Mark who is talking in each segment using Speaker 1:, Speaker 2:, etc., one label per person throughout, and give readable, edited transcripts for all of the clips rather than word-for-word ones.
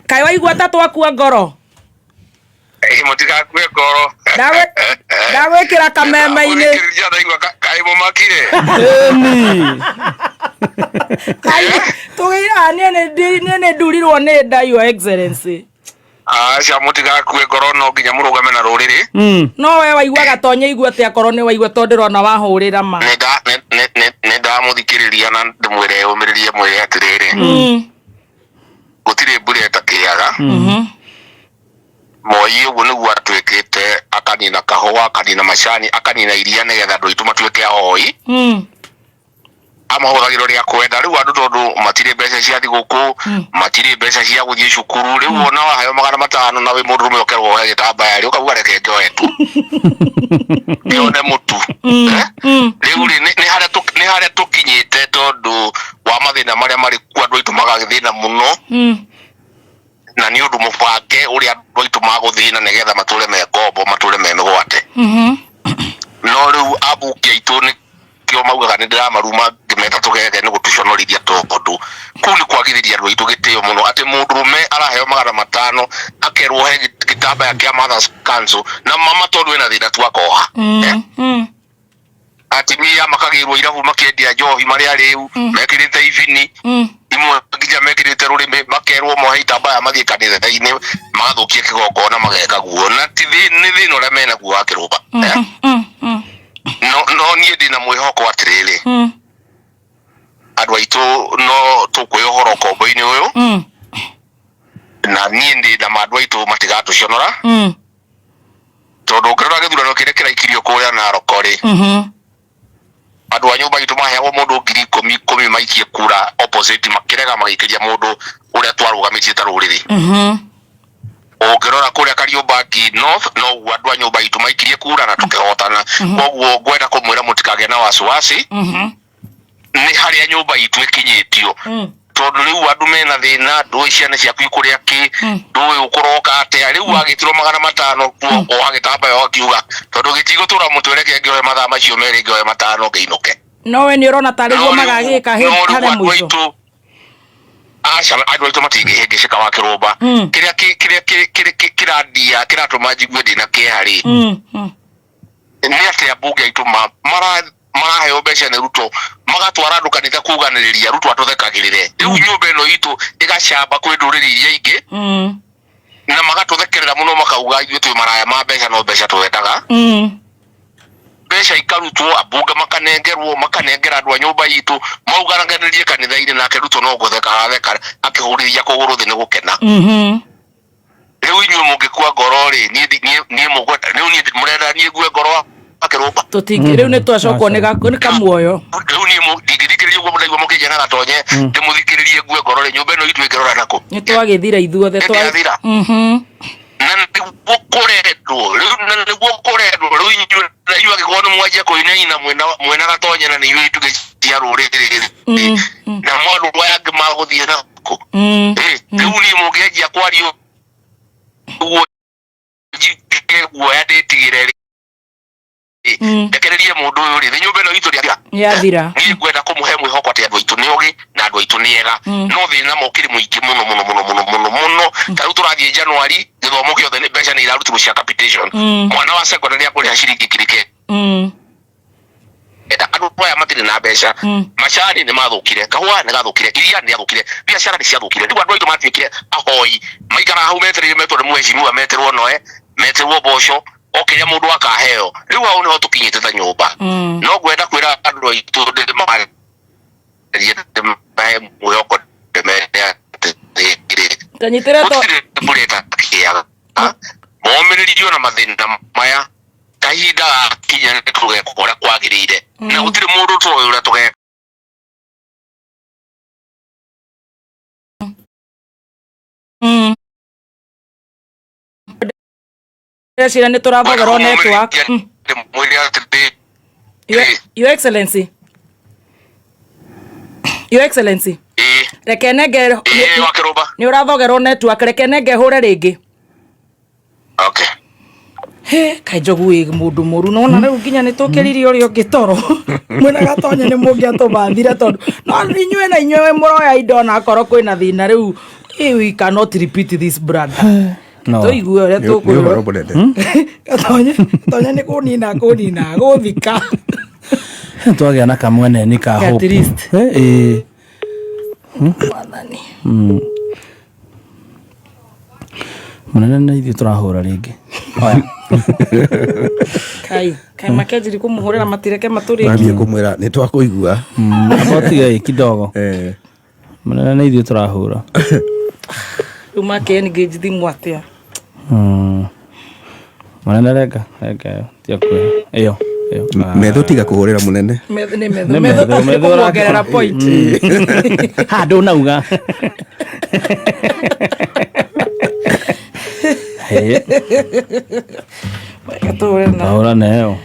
Speaker 1: Kaĩ waigua ta twakua ngoro?
Speaker 2: Ĩ, mũtigakue ngoro.
Speaker 1: Ndagwĩkĩra kameme-inĩ.
Speaker 2: Ndamũthikĩrĩria ndaigua kaĩ mũmakire.
Speaker 3: Ĩni.
Speaker 1: Tũgĩira niĩ nĩ ndurirwo nĩ nda, Your Excellency.
Speaker 2: Aca, mũtigakue ngoro, no nginya mũrũgame na rũrĩrĩ.
Speaker 1: No we waigua Gatonye igua atĩa korwo nĩ waigua, tondũ ndĩrona wahũrĩra ma.
Speaker 2: Nĩ ndamũthikĩrĩria na ndĩmwĩre ũmĩrĩrie, mwĩre atĩrĩrĩ, gũtirĩ mbura ĩtakĩaga. Moi ũguo nĩguo atuĩkĩte, akanina kahũa, akanina macani, akanina iria, nĩgetha andũ aitũ matuĩke ahoi. Amahũthagĩra ũrĩa kwenda. Rĩu andũ tondũ matirĩ mbeca cia thigũkũ, matirĩ mbeca cia gũthiĩ cukuru, rĩu ona waheo 500 na wĩ mũndũrũme ũkerwo woe gĩtambaya rĩ, ũkauga reke njoe tu ngĩone mũtu. Eh? Rĩu rĩ, nĩ harĩa tũkinyĩte tondũ wa mathĩna marĩa marĩ kuo, andũ aitũ magagĩthĩna mũno, na nĩ ũndũ mũbange ũrĩa andũ aitũ magũthĩna nĩgetha matũre me ngombo, matũre me mĩgwate. No rĩu ambunge aitũ nĩkĩo maugaga nĩ ndĩramaruma ngĩmeta tũgege, nĩ gũtũconorithia, tondũ kũu nĩ kwagithĩria andũ aitũ gĩtĩo mũno, atĩ mũndũrũme araheo 500 akerwo he gĩtambaya kĩa Mothers Council na mama tondũ ena thĩna tu akoha. Eh? Atumia makagĩrwo irabu makĩendia njohi marĩ arĩu, mekĩrĩte ibini imwe, nginya mekĩrĩte rũrĩmĩ, makerwo mohe itambaya mathiĩ kanitha-inĩ magathũkie kĩgongona, mageka guo na ti nĩ thĩna ũrĩa menaguo wa kĩrũmba. Eh? No niĩ ndĩna mwĩhoko atĩrĩrĩ, andũ aitũ no tũkwĩyohora ũkombo-inĩ ũyũ, na niĩ ndĩ na ma andũ aitũ matigatũconora, tondũ ũngĩrora gĩthurano kĩrĩa kĩraikirio kũrĩa Narok rĩ, andũ a nyũmba itũ maheagwo mũndũ 10,000 maikie kura opposite, makĩrega, magĩikĩria mũndũ ũrĩa twarũgamĩtie ta rũrĩrĩ. Ũngĩrora kũrĩa Kariobangi North, noguo andũ a nyũmba itũ maikirie kura na tũkĩhotana. Koguo ngwenda kũmwĩra mũtikagĩe na wasiwasi, nĩ harĩa nyũmba itũ ĩkinyĩtio, tondũ rĩu andũ mena thĩna, ndũĩ ciana ciaku ikũrĩa kĩ, ndũĩ ũkũroka atĩa. Rĩu wagĩtirwo 500 kuo oha gĩtambaya, ũgakiuga tondũ gĩtigũtũra mũtwe, reke ngĩoe mathaa macio merĩ, ngĩoe 500 ngĩinũke.
Speaker 1: No we nĩ ũrona tarĩ guo magagĩka
Speaker 2: No rĩu
Speaker 1: harĩa
Speaker 2: andũ
Speaker 1: mũico?
Speaker 2: aitũ, aca, andũ aitũ matingĩhĩngĩcĩka wa kĩrũmba. Kĩrĩa kĩrandia kĩratũma njigue ndĩna kĩeha rĩ, nĩ atĩ ambunge aitũ maraheo mbeca nĩ Ruto, magatwara andũ kanitha kuganĩrĩria Ruto atũthekagĩrĩre. Rĩu nyũmba ĩno itũ ĩgacamba kwĩ ndũrĩrĩ iria ingĩ, na magatũthekerera mũno, makauga ithuĩ twĩ maraya ma mbeca, no mbeca twendaga. Mbeca ikarutwo, ambunge makanengerwo, makanengera andũ a nyũmba itũ mauganagĩrĩrie kanitha-inĩ, nake Ruto no gũtheka aratheka akĩhũrithia kũgũrũ thĩ nĩ gũkena. Rĩu inyuĩ mũngĩkua ngoro rĩ, niĩ mũngwenda rĩu niĩ mũrenda niĩ ngue ngoro akĩrũmba?
Speaker 1: Tũtingĩ rĩu nĩ twacokwo nĩ kamuoyo.
Speaker 2: Rĩu niĩ ndingĩthikĩrĩria ũguo mũraigua mũkĩnjia na Gatonye, ndĩmũthikĩrĩrie ngue ngoro rĩ, nyũmba ĩno itũ ĩngĩrora nakũ?
Speaker 1: Nĩ twagĩthira ithuothe.
Speaker 2: Nĩndĩathira. Na nĩguo kũrendwo rĩu, na nĩguo kũrendwo rĩu inyuĩ, na inyuĩ angĩkorwo nĩ mwanjia kũinaina mwena Gatonye na nĩ inyuĩ itugĩ cia rũrĩrĩ, na mwandũ aya angĩ magũthiĩ nakũ? Ĩ, rĩu niĩ mũngĩanjia kwaria ũguo njige guoya ndĩtigĩre rĩ, ndekererie mũndũ ũyũ rĩ, thĩ nyũmba ĩno itũ rĩathira.
Speaker 1: Nĩathira.
Speaker 2: Niĩ ngwenda kũmũhe mwĩhoko atĩ andũ aitũ nĩ ogĩ na andũ aitũ nĩ ega, no thĩna mokĩrĩ mũingĩ mũno mũno mũno mũno mũno mũno. Ta rĩu tũrathiĩ January, gĩthomo gĩothe nĩ mbeca nĩ irarutirwo cia capitation. Mwana wa secondary akũrĩha ciringi 9,000. Andũ aya matirĩ na mbeca. Macani nĩ mathũkire, kahũa nĩ gathũkire, iria nĩ rĩathũkire, biacara nĩ ciathũkire. Rĩu andũ aitũ matuĩkire ahoi, maikaraga hau metereire metwo nĩ mheshimiwa, meterwo noe, meterwo mboco, o kĩrĩa mũndũ akaheo. Rĩu hau nĩho tũkinyĩte ta nyũmba. No ngwenda kwĩra andũ aitũ, ndĩmarie, ndĩmahe mwĩhoko, ndĩmere atĩrĩrĩ,
Speaker 1: Tũnyitĩre to
Speaker 2: gũtirĩ mbura ĩtakĩaga. Momĩrĩrio na mathĩna maya, kahinda gakinya nĩ tũgeka ũrĩa kwagĩrĩire, na gũtirĩ mũndũ tũĩ ũrĩa tũgeka.
Speaker 1: Ndĩreciria nĩ tũrathogerwo network.
Speaker 2: Ndĩmwĩre atĩrĩrĩ,
Speaker 1: Your Excellency. Your Excellency.
Speaker 2: Ĩĩ.
Speaker 1: Reke nenge
Speaker 2: Ĩĩ, wa kĩrũmba.
Speaker 1: Nĩ ũrathogerwo network, reke nenge hũre rĩngĩ.
Speaker 2: Okay.
Speaker 1: He, kaĩ njogu ĩ mũndũ mũru nona rĩu nginya nĩ tũkĩririe ũrĩa ũngĩ toro mwĩna gatonya nĩ mũngĩatũmathire tondũ no inyuĩ na inyuĩ mũroya indo ona akorwo kwĩna thĩna rĩu eh, we cannot repeat this brother.
Speaker 3: No.
Speaker 1: Tũigue ũrĩa
Speaker 4: Nĩ ũhoro
Speaker 1: tũkwĩrwo.
Speaker 4: mũnene.
Speaker 1: Gatonya, gatonya nĩ kũnina kũnina gũthika.
Speaker 3: Twagĩa na kamweneni ka
Speaker 1: At
Speaker 3: hope.
Speaker 1: least.
Speaker 3: Eh, eh.
Speaker 1: Mwathani.
Speaker 3: Mũnene na ithuĩ tũrahũra rĩngĩ. Oya.
Speaker 1: Kai, kai makenjiri kũmũhũrĩra matireke matũrĩkie.
Speaker 4: Mathiĩ kũmwĩra nĩ twakũigua.
Speaker 3: Amba ũtige ĩ kidogo.
Speaker 4: Eh.
Speaker 3: Mũnene na ithuĩ tũrahũra.
Speaker 1: Rĩu make engage thimũ atĩa?
Speaker 3: Mũnene renga, renga ĩyo, tiga kwĩha. Ĩyo, ĩyo. Ah.
Speaker 4: Metho tiga kũhũrĩra mũnene.
Speaker 1: Metho nĩ metho.
Speaker 3: Nĩ
Speaker 1: Metho
Speaker 3: metho, metho
Speaker 1: kũmuongerera point.
Speaker 3: Ha, ndũnauga. Hĩ,
Speaker 1: Reke tũhũre na
Speaker 3: tahũra na ĩyo.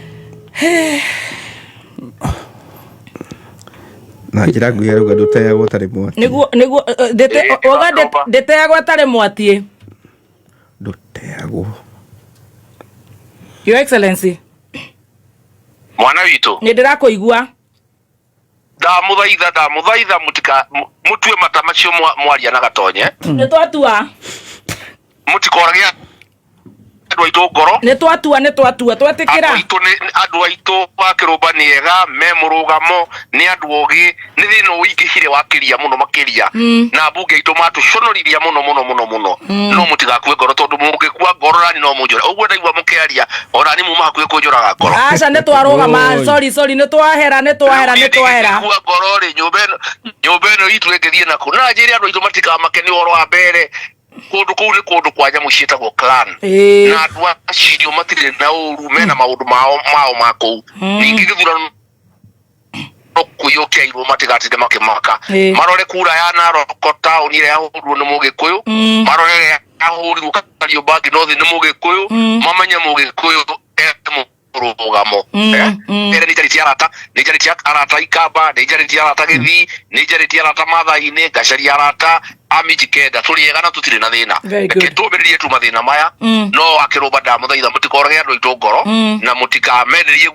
Speaker 4: Na njĩra nguhĩ arauga ndũteagwo ũtarĩ mwaki.
Speaker 1: Nĩguo nĩguo eh, wauga ndĩteagwo ĩtarĩ mwatiĩ.
Speaker 4: Ndũteagwo.
Speaker 1: Your Excellency,
Speaker 2: Mwana witũ.
Speaker 1: Nĩ ndĩrakũigua.
Speaker 2: Ndamũthaitha, ndamũthaitha, mũtika mũtue mata macio mwaria na gatonye.
Speaker 1: Nĩ twatua.
Speaker 2: Mũtikorage andũ aitũ ngoro.
Speaker 1: Nĩ twatua, nĩ twatua, twetĩkĩra.
Speaker 2: Andũ aitũ nĩ andũ aitũ wa kĩrũmba nĩ ega, me mũrũgamo, nĩ andũ ogĩ, nĩ thĩna ũingĩhire wakĩria mũno makĩria. Na mbunge aitũ matũconoriria mũno mũno mũno mũno. No mũtigakue ngoro tondũ mũngĩkua ngoro nani no mũnjũre. Ũguo ndaigua mũkĩaria ona ni muma hakuhĩ kũnjũraga ngoro.
Speaker 1: Aca nĩ twarũgama,
Speaker 3: Oi.
Speaker 1: sorry, sorry, nĩ twahera, nĩ twahera, nĩ twahera.
Speaker 2: Ndingĩkua ngoro rĩ, nyũmba ĩno itũ ĩngĩthiĩ nakũ? Na njĩre andũ aitũ matikamake nĩ ũhoro wa mbere. Kũndũ kũu nĩ kũndũ kwa nyamũ ciĩtagwo clan. Na andũ acio matirĩ na ũru, mena maũndũ mao mao ma kũu. Ningĩ gĩthurano no kũiyũkia matigatinde makĩmaka. Marore kura ya Narok taũni ĩrĩa yahũrirwo nĩ Mũgĩkũyũ, marore ĩrĩa yahũrirwo Kariobangi North nĩ Mũgĩkũyũ, mamenye Mũgĩkũyũ e mũrũgamo. Ere nĩ njarĩtie arata, nĩ njarĩtie arata Ikamba, nĩ njarĩtie arata Gĩthii, nĩ njarĩtie arata Maathai-inĩ, ngacaria arata a Mijikenda, tũrĩ ega na tũtirĩ na thĩna.
Speaker 1: Very good.
Speaker 2: Reke tũmĩrĩrie tu mathĩna maya, no akĩrũmba ndamũthaitha mũtikorage andũ aitũ ngoro, na mũtikamenderie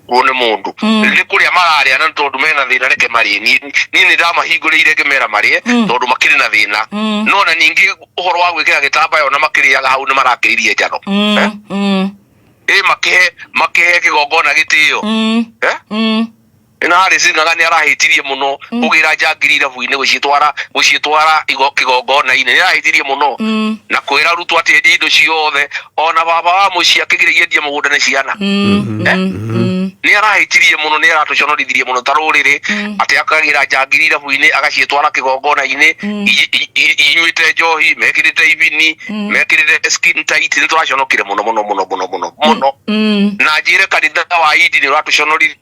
Speaker 2: guo nĩ mũndũ. Nĩ kũrĩa mararĩa na tondũ mena thĩna reke marĩe. Niĩ nĩ ndamahingũrĩire ngĩmera marĩe tondũ makĩrĩ na thĩna. No na ningĩ ũhoro wa gwĩkĩra gĩtambaya ona makĩrĩaga hau nĩ marakĩririe njano. Ĩ makĩhe kĩgongona gĩtĩo. Na harĩ Sing'ang'a nĩ arahĩtirie mũno kũgĩra njangiri irabu-inĩ gũciĩtwara kĩgongona-inĩ, nĩ arahĩtirie mũno na kwĩra Ruto atĩ endie indo ciothe, ona baba wa mũciĩ akĩgiragia endie mũgũnda nĩ ciana. Nĩ arahĩtirie mũno, nĩ aratũconorithirie mũno ta rũrĩrĩ atĩ akagĩra njangiri irabu-inĩ agaciĩtwara kĩgongona-inĩ inyuĩte njohi, mekĩrĩte ibini, mekĩrĩte skin tight, nĩ tũraconokire mũno mũno mũno mũno mũno mũno. Na njĩre kanitha wa Idi nĩ ũratũconorithia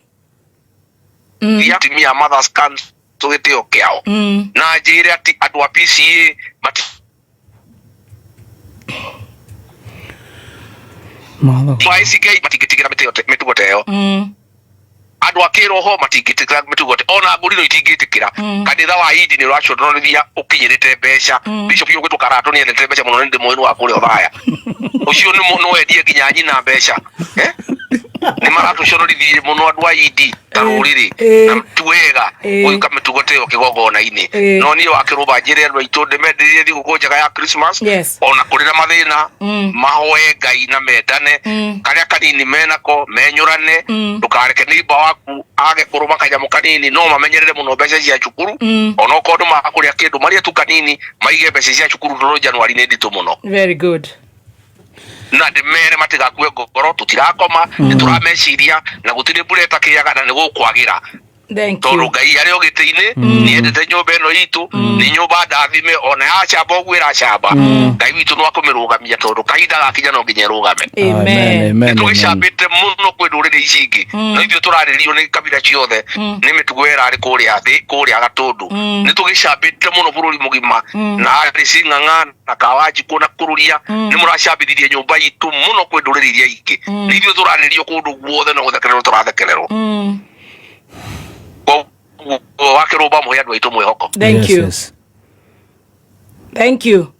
Speaker 2: atumia Mothers Council gĩtĩo kĩao. Na njĩre atĩ andũ a PCA mati
Speaker 3: Matho.
Speaker 2: a ACK matingĩtigĩra mĩtugo ta ĩyo. Andũ a kĩroho matingĩtĩkĩra mĩtugo ta ona ngũrino itingĩtĩkĩra. Kanitha wa Idi nĩ ũraconorithia ũkinyĩrĩte mbeca. Bishop ũyũ ũgwĩtwo Karatũ nĩ endete mbeca mũno, nĩ ndĩmũĩ nĩ wa kũrĩa Othaya. Ũcio nĩ wendie nginya nyina mbeca. Nĩ maratũconorithirie mũno andũ a Idi ta rũrĩrĩ. Na ti wega gwĩka mĩtugo ta ĩyo kĩgongona-inĩ. No niĩ wa kĩrũmba njĩre andũ aitũ ndĩmenderie thigũkũ njega ya Christmas. Ona kũrĩ na mathĩna, mahoe Ngai na mendane. Karĩa kanini menako menyũrane. Ndũkareke neighbor waku age kũrũma kanyamũ kanini, no mamenyerere mũno mbeca cia cukuru. Onokorwo nĩ makũrĩa kĩndũ marĩe tu kanini, maige mbeca cia cukuru tondũ January nĩ nditũ mũno.
Speaker 1: Very good.
Speaker 2: Na ndĩmere matigakue ngoro, tũtirakoma, nĩ tũrameciria na gũtirĩ mbura ĩtakĩaga na nĩ gũkwagĩra.
Speaker 1: Thank
Speaker 2: Tondũ
Speaker 1: you.
Speaker 2: Ngai arĩ o gĩtĩ-inĩ, nĩ endete nyũmba ĩno itũ, nĩ nyũmba ndathime, ona yacamba ũguo ĩracamba. Ngai witũ no akũmĩrũgamia tondũ kahinda gakinya no nginya ĩrũgame.
Speaker 1: Amen.
Speaker 3: Amen.
Speaker 2: Nĩ tũgĩcambĩte mũno kwĩ ndũrĩrĩ ici ingĩ. No ithuĩ tũrarĩrio nĩ kabira ciothe, nĩ mĩtugo ĩrarĩ kũrĩa thĩ, kũrĩa Gatũndũ. Nĩ tũgĩcambĩte mũno bũrũri mũgima, na arĩ Sing'ang'a na Kawanjikũ na Kũrũria, nĩ mũracambithirie nyũmba itũ mũno kwĩ ndũrĩrĩ iria ingĩ. Nĩ ithuĩ tũrarĩrio kũndũ guothe no gũthekererwo tũrathekererwo. Koguo wa kĩrũmba mũhe andũ aitũ mwĩhoko.
Speaker 1: Thank
Speaker 3: Yes,
Speaker 1: you.
Speaker 3: yes.
Speaker 1: Thank you.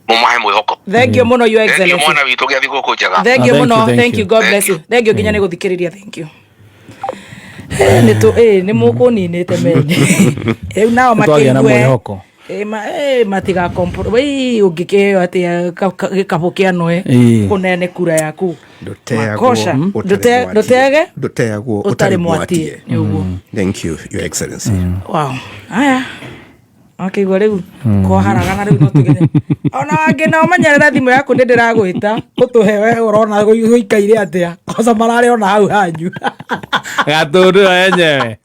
Speaker 2: Mũmahe mwĩhoko.
Speaker 1: Thank you mũno, Your
Speaker 2: Thank you,
Speaker 1: Excellency.
Speaker 2: mwana witũ, gĩa thigũkũ njega.
Speaker 1: Thank you
Speaker 3: Ah, thank
Speaker 1: mũno.
Speaker 3: you, thank
Speaker 1: Thank you.
Speaker 3: you.
Speaker 1: God bless you. Thank you nginya nĩ gũthikĩrĩria. Thank you. Eh, nĩ tũ eh, nĩ mũkũninĩte mene rĩu nao
Speaker 3: Nĩtwagĩa na
Speaker 1: makĩigue.
Speaker 3: mwĩhoko.
Speaker 1: Eh, matiga ũngĩkĩheo atĩa gĩkabũ kĩa noe
Speaker 3: Ĩĩ.
Speaker 1: kũnene kura yaku.
Speaker 4: Ndũteagwo
Speaker 1: Makosha.
Speaker 4: ũtarĩ mwatie.
Speaker 1: Ndũtege
Speaker 4: Ndũteagwo
Speaker 1: ũtarĩ mwatie nĩ ũguo.
Speaker 4: Thank you, Your Excellency.
Speaker 1: Wow. Aya. Akĩigua rĩu koharagana rĩu no tugire ona wangĩ na ũmenyerere thimũ yaku nĩ ndĩragwĩta ũtũhe we ũrona gũikaire atĩa koca mararĩ ona hau hanyu.
Speaker 3: Gatũndũ yo yenyewe.